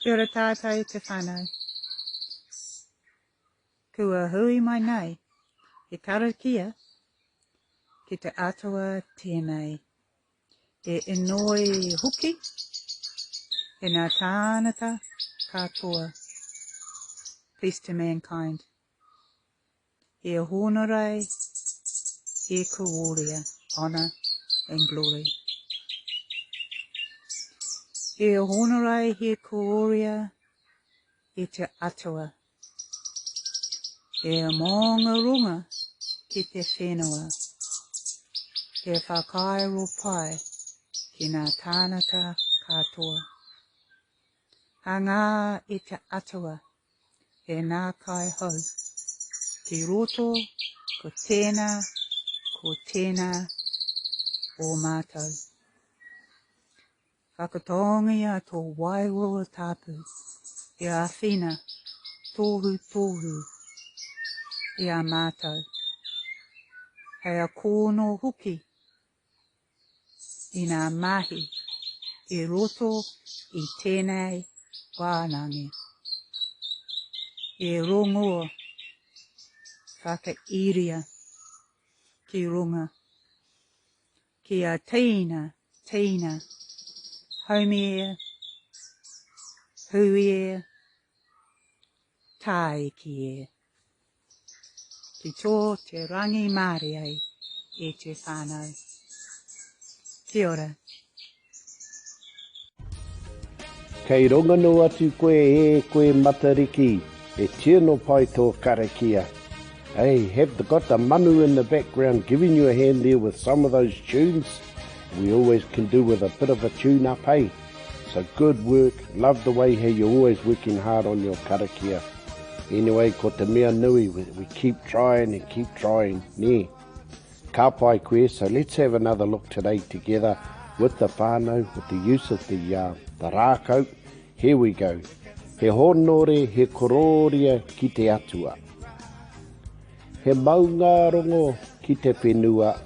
Kia ora tātou te whānau. Kua hui mai nei he karakia ki te Atua tēnei. E inoi hoki e nā tānata katoa. Peace to mankind. He hōnore, he kōroria, honour and glory. He hōnore, he kōroria e te Atua. He maungaronga ki te whenua. He whakairo pai ki ngā tāngata katoa. Hangā e te Atua he nākai hou ki roto ko tēnā, ko tēnā o mātou. Whakatōngia tō wairua tapu e āwhina tohutohu i a mātou, hei akōno hoki i ngā mahi i roto i tēnei wānangi. E rongo whakairia ki runga ki a Tina, Tina, haumi e, hui e, tāiki e. Ki tō te rangimārie e te whānau. Kia ora. Kei rongano atu koe e koe Matariki, e tino pai tō karakia. Hey, have the got the manu in the background giving you a hand there with some of those tunes. We always can do with a bit of a tune up, hey? So good work, love the way how you're always working hard on your karakia. Anyway, ko te mea nui, we, we keep trying and keep trying, nē. Ka pai koe, so let's have another look today together with the whānau, with the use of the, uh, the rākau. Here we go. He hōnore, he korōria ki te atua. He maungārongo ki te whenua.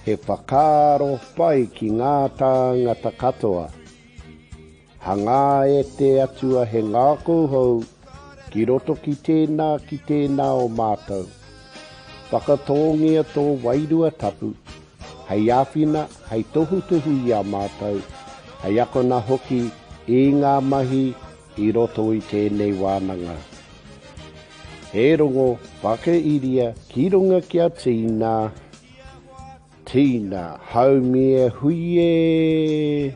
He whakaaro pai ki ngā tāngata katoa. Hangā e te Atua he ngākau hou ki roto ki tēnā ki tēnā o mātou. Whakatōngia tō Wairua Tapu hei āwhina, hei tohutohu i a mātou, hei akona hoki i ngā mahi i roto i tēnei wānanga. He rongo whakairia ki runga ki a Tina. Tina, haumi e hui e,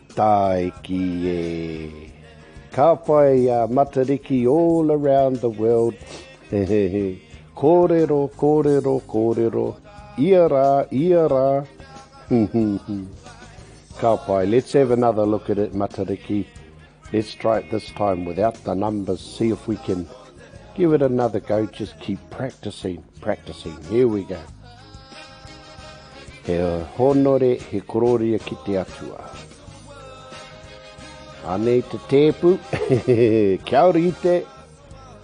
tāiki e. Ka whai a Matariki all around the world, hehehe, kōrero, kōrero, kōrero, ia rā, ia rā, huhuhu. Ka pai, let's have another look at it Matariki. Let's try it this time without the numbers, see if we can give it another go, just keep practicing, practicing. Here we go. He honore, he kororia ki te atua. Anei te tēpu, kia rite,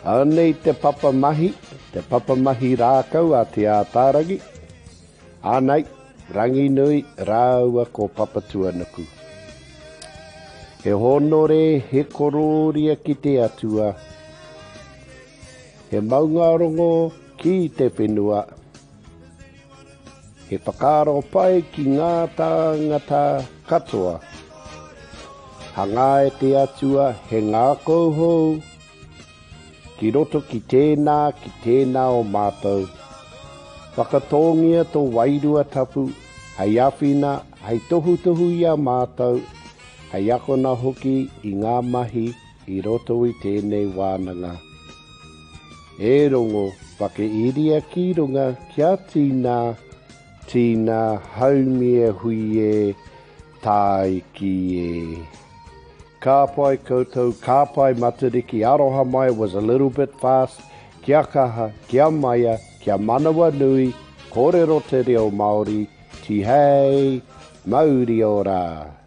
anei te papa mahi, te papa mahi rākau a Te Ātaarangi. Anei, Ranginui rāua ko Papatuanuku. He hōnore, he korōria ki te Atua. He maungārongo ki te whenua. He whakaaro pai ki ngā tāngata katoa. Hangā e te Atua he ngākau hou. Ki roto ki tēnā, ki tēnā o mātou. Whakatōngia tō Wairua Tapu hei āwhina, hei tohutohu i a mātou, hei akona hoki i ngā mahi i roto i tēnei wānanga. E Rongo, whakairia ki runga kia tīnā, tīnā, haumi e hui e, tāiki e. Ka pai koutou, ka pai Matariki, aroha mai was a little bit fast, kia kaha, kia maia, kia manawanui, kōrero te reo Māori, tihei, mauri ora!